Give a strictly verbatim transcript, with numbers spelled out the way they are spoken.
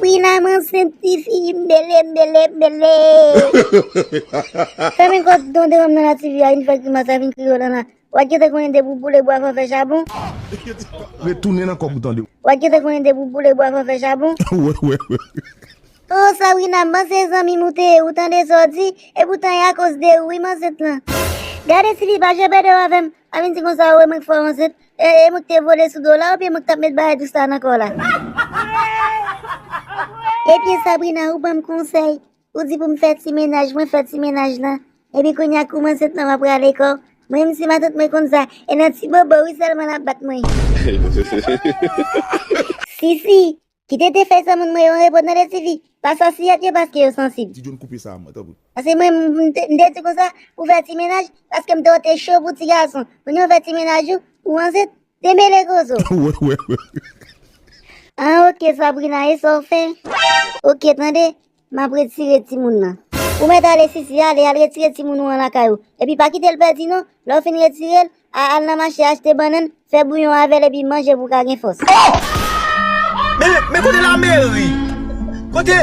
Sabrina m ansent, tifi, m bele, m bele, m bele. Fèmen kò w, tande manman nan la, tifi a vin fè grimas, a vin kriye w nan la. W a gentan konnen depi w boule bwa fò fè chabon. Retounen nan kòb ou, tande. W a gentan konnen depi w boule bwa fò fè chabon. Wè, wè, wè. Oh Sabrina, m panse zanmi m ou te ye, ou tande sa w di? Epoutan e akoz de ou wi m ansent lan. Gade tifi, pa janm pèdi w avè m. A vin di konsa ou wè mwen k fè w ansent. E, e mwen k te vole sou do w la oubyen mwen k t ap met bagay dous la nan kò w la? Ebyen Sabrina, ou ban m konsèy. Ou di pou m fè ti menaj, mwen fè ti menaj lan. Epi kounye a kou m ansent lan m ap rale kò w. Mwen menm si matant mwen konn sa, e nan ti bobo wi sèlman l ap bat mwen. Sisi, kite te fèy san moun mwen yo an repo tande tifi. Pa sòsiyèt yo paske yo sansib. Ti John koupe sa mwen, tanpri. Paske mwen, m, m te, m te di konsa, pou fè ti menaj, paske m te wè w te cho pou ti gason. Kounye a w fè ti menaj ou, ou ansent, demele koze w. Wè, wè, wè. Ah, ok, Sabrina, e sa w fè? Ok, tande, m ap retire timoun nan. Ou mèt ale, Sisi, ale, al retire timoun ou an lakay ou. Epi pa kite l pèdi non, lè w fin retire l, a, al nan mache achte bannann, fè bouyon avè l epi manje pou w ka gen fòs. Men, men kote lameri? Kote?